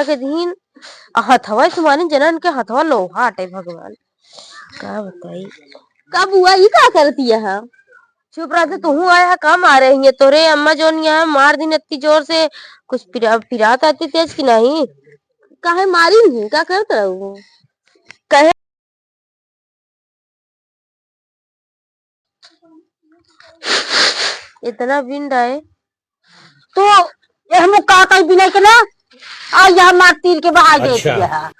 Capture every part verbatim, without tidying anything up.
के दिन हथवा से मानी जनन के हथवा लोहा आटे भगवान। का बताई? का बुआ, ई का करती है? चुप रह, तो तू आया है, का मारे हैं? तोरे अम्मा जोन यहाँ मार दिन इतनी जोर से, कुछ पिरा-, पिरात आती तेज की नहीं? काहे मारी नहीं? का करत रहू? कहे इतना बिन रहे। तो एहमु का कई बिनई के ना, आ यहाँ मार तीर के बहाई दे अच्छा। दिया है।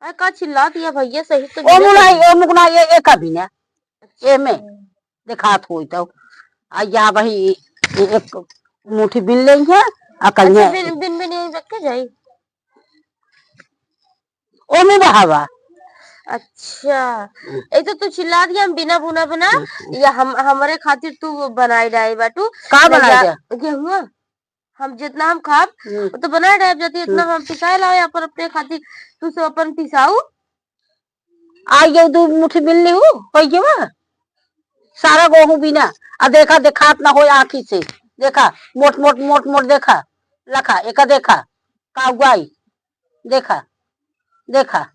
अरे का चिल्ला दिया भैया, सही तो ओ बिना मुना, सही। ओ मुकना, ये, ये का बिना, ये में देखात होई तो। आ यहाँ वही ये एक मुट्ठी बिन लेंगे, आ कल अच्छा, में बिन, बिन, बिन यहीं रख के जाई। ओमे बहावा। अच्छा, हम्म। ऐसे तू चिल्ला दिया, हम बिना बुना बना, हम्म। या हम, हमरे खातिर तू बनाए डाए बाटू। का बनाए या दे? गेहुआ, हम जितना हम खाब, हम्म। वो तो बनाए डाए जाती, इतना हम्म। हम पिसाए लाओ, या पर अपने खातिर तू सब अपन पिसाऊ। आ ये दू मुट्ठी मिल ली हूँ, कह के बा? सारा गेहूं बिना, आ देखा, देखात ना होय आँखी से, देखा, मोट, मोट, मोट, मोट, देखा, लखा, एका देखा, का उगाई, देखा, देखा,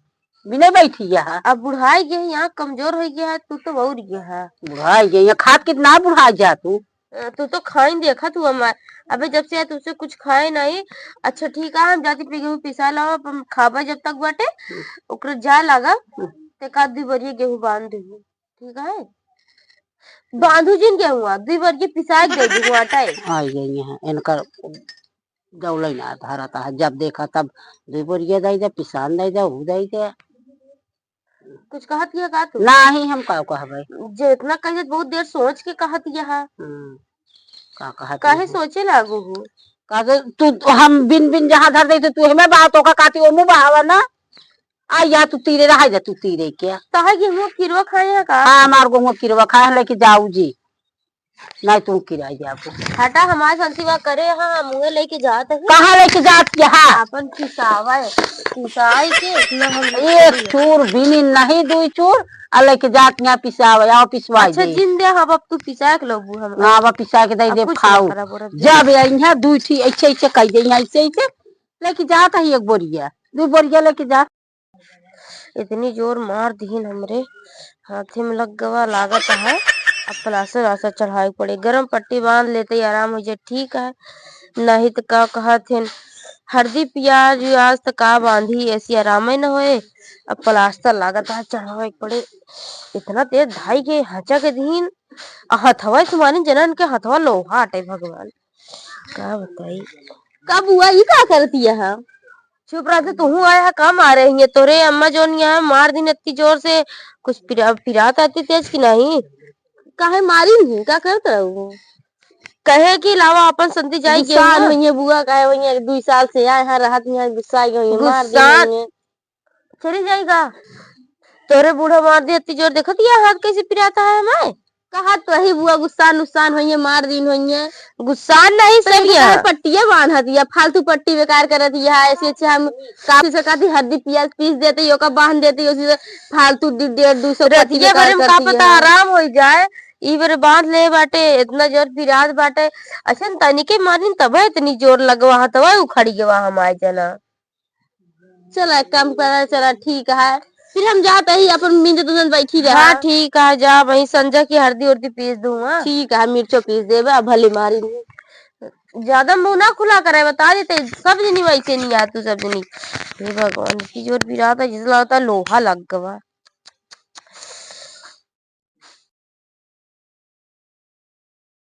बिना बैठी यहाँ। अब बुढ़ाई गया है, यहाँ कमजोर हो गया है, तू तो और गया है। बुढ़ाई गया है, खात कितना बुढ़ाई जा तू? अ, तू तो खाई देखा तू हमार, अबे जब से तुझसे कुछ खाए नहीं। अच्छा ठीक है, हम जाती पे गेहूं पिसा लाओ, अपन खाबा जब तक बाटे, हम्म। ओकरे जा लागा, हम्म। ते का दुई बरिया गेहूं बांध देबू। ठीक है, बांधू जिन गेहुआ, दुई बरिया पिसाए दे दी आटा है। आई गई हैं, इनकर दौलई ना धरता है, जब देखा तब दुई बरिया दई दे, पिसान दई दे, ऊ दई दे। कुछ कहत यह का तू? नाही, हम का कहबे? जे इतना कह देत, बहुत देर सोच के कहत यह। हम्म, का कहत काहे यह? सोचे लागू हो? का दे, तू, हम बिन बिन जहाँ धर दे, तो तू हमें बात होगा, काती ओमू बहावा ना। आ या तू तीरे रहा जा, तू तीरे के। तोहर गेहुआ किरवा खाए है का? हाँ, हमार गेहुआ किरवा खाए है, लेके जाऊ जी। नहीं तू किराए जाबो। हटा, हमार संती बा करे, हाँ, हम उहे लेके जात है। कहाँ लेके जात के हा? अपन पिसावा है, पिसाई के इतना हम एक चूर बिनी नहीं, दुई चूर, आ लेके जात यहाँ पिसावा, आओ पिसवाई अच्छा, दे। जिन दे, हम अब तू पिसा के लोबू हम। हाँ, अब पिसा के दे अब दे, कुछ ना खाऊ। करब, ओरब दे। जब यहाँ दुई ठी ऐसे, ऐसे कह दे, यहाँ ऐसे, ऐसे, लेके जात है एक बोरिया, दुई बोरिया लेके जात। इतनी जोर मार दीन हमरे हाथे में लग गवा, लागत है अब प्लास्टर व्लास्टर चढ़ावे के पड़े। गरम पट्टी बांध लेते ही आराम हो जाए, ठीक है, नहीं तो का कहत हिन, हरदी पियाज उयाज तो का बांधी, ऐसी आराम ही न होए। अब प्लास्टर लागत है चढ़ावे के पड़े। इतना तेज धाई के हचा के दीन, आ हथवा से मानी जनन के हथवा लोहा आटे भगवान। का बताई? का बुआ, ई का करती है? चुप रह, तो तू आया है, का मारे हैं? तोरे अम्मा जोन यहाँ मार दिन इतनी जोर से, कुछ पिरा-, पिरात आती तेज की नहीं? काहे मारी नहीं? का करत रहू? कहे कि लावा अपन संती जाई गुस्सान गेहुआ। होइए बुआ, काहे होइए, दुई साल से आए हैं, रहत यहाँ गुस्सा आई होइए, मार दिन गुस्सा होइए। चली जाएगा। तोरे बूढ़ा मार दिया, इतनी जोर देखत या हाथ कैसे पिराता है हमें? कहा तो ही बुआ गुस्सा नुस्सान होइए, मार दिन होइए। गुस्सा नहीं तो सब इनके यहाँ। पट्टिया बांधत या, फालतू पट्टी बेकार करत या। ऐसे अच्छे हम काफी से कहती हरदी पियाज पीस देते ही, ओका बांध देते ही, उसी से फालतू दि-, डेढ़ दू सौ पट्टी रतिया बेकार भरे में का करती पता है। आराम हो जाए, ई बरे बांध ले बाटे, इतना जोर पिरात बाटे। अच्छा तनिके मारिन तब इतनी जोर लगवा, हथवा उखड़ गवा हमारे जना। चला, एक काम करा, चला, ठीक है, फिर हम जात ही, अपन मिंजत उंजत बैठी रहा। हाँ, ठीक है, जा, वही संजा की हरदी उरदी पीस दूँ, हाँ? ठीक है, मिर्चो पीस देबे, अब भले मारी नहीं। ज्यादा मुंह ना खुला करे, बता देते, सब जनी वैसे नहीं आ, तू सब जनी। हे भगवान, इतनी जोर पिरात है, जैसे लगता है लोहा लग गवा।